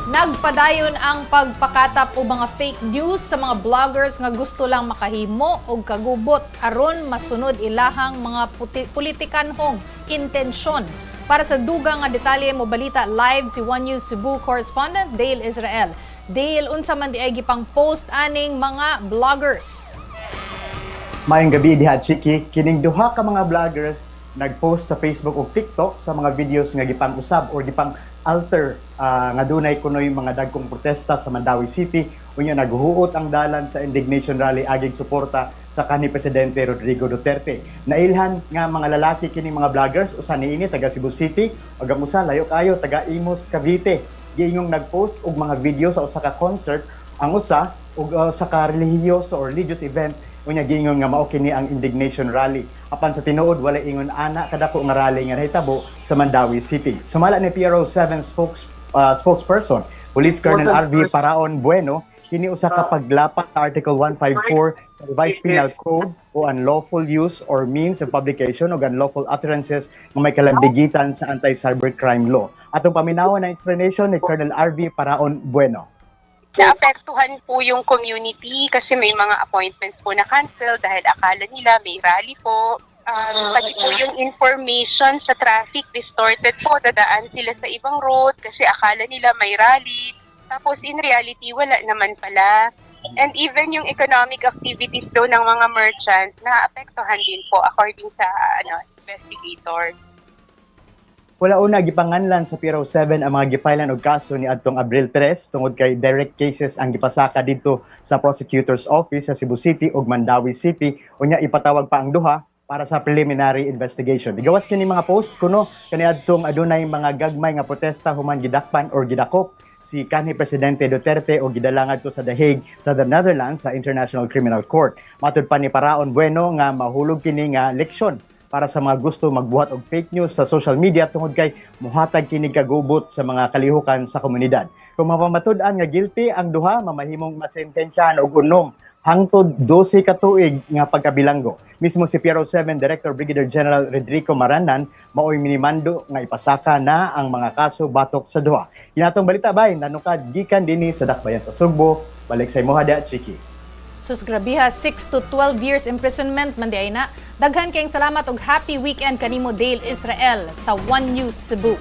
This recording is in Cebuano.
Nagpadayon ang pagpakatap og mga fake news sa mga vloggers nga gusto lang makahimo og kagubot aron masunod ilahang mga politikanhong intensyon. Para sa dugang nga detalye, mo balita live si One News Cebu correspondent Dale Israel. Dale, unsa man diay gipang post aning mga vloggers? Maayong gabi diha, Chiki. Kining duha ka mga vloggers nag-post sa Facebook ug TikTok sa mga videos nga gipang-usab or gipang alter nga dunay kunoy mga dagkong protesta sa Mandaue City, unya naghuot ang dalan sa indignation rally agig suporta sa kanhi Presidente Rodrigo Duterte. Nailhan nga mga lalaki kining mga vloggers, usa niini taga Cebu City ug ang usa layo kayo, taga Imus, Cavite. Giingong nag-post og mga video sa usa ka concert ang usa ug sa ka relihiyoso or religious event, unya giingon nga mao kini ang indignation rally. Apan sa tinuod, wala ingon ana kadako nga rally nga nahitabo sa Mandaue City. Sumala ni PRO7 spokesperson Police Colonel RV Paraon Bueno, kini usa ka paglapas sa Article 154 sa Revised Penal Code o unlawful use or means of publication o unlawful utterances nga may kalambigitan sa anti-cybercrime law. Atong paminawan ang explanation ni Colonel RV Paraon Bueno. Naapektuhan po yung community kasi may mga appointments po na cancel dahil akala nila may rally po. Pati po yung information sa traffic, distorted po. Dadaan sila sa ibang road kasi akala nila may rally. Tapos in reality, wala naman pala. And even yung economic activities daw ng mga merchant, naapektuhan din po according sa investigator. Wala una gipanganlan sa PRO7 ang mga gipailan og kaso ni adtong Abril 3 tungod kay direct cases ang gipasaka didto sa Prosecutor's Office sa Cebu City ug Mandaue City, unya ipatawag pa ang duha para sa preliminary investigation. Gigawas kini mga post kuno kaniadtong adunay mga gagmay nga protesta human gidakpan or gidakop si kanhi Presidente Duterte o gidala ngadto sa The Hague sa the Netherlands sa International Criminal Court. Matud pa ni Paraon Bueno nga mahulog kini nga leksyon para sa mga gusto magbuhat og fake news sa social media tungod kay muhatag kini kagubot sa mga kalihukan sa komunidad. Kung mapamatud-an nga guilty ang duha, mamahimong masentensyahan og 6 hangtod 12 ka tuig nga pagkabilanggo. Mismo si PRO7 Director Brigadier General Rodrigo Maranan maoy minimando nga ipasaka na ang mga kaso batok sa duha. Kini atong balita bay nanukad gikan dinhi sa Dakbayan sa Sugbo. Balik sa imoha diha, Chiki. Sus, grabiha, 6 to 12 years imprisonment man diay na. Daghan kayong salamat og happy weekend kanimo, Dale Israel sa One News Cebu.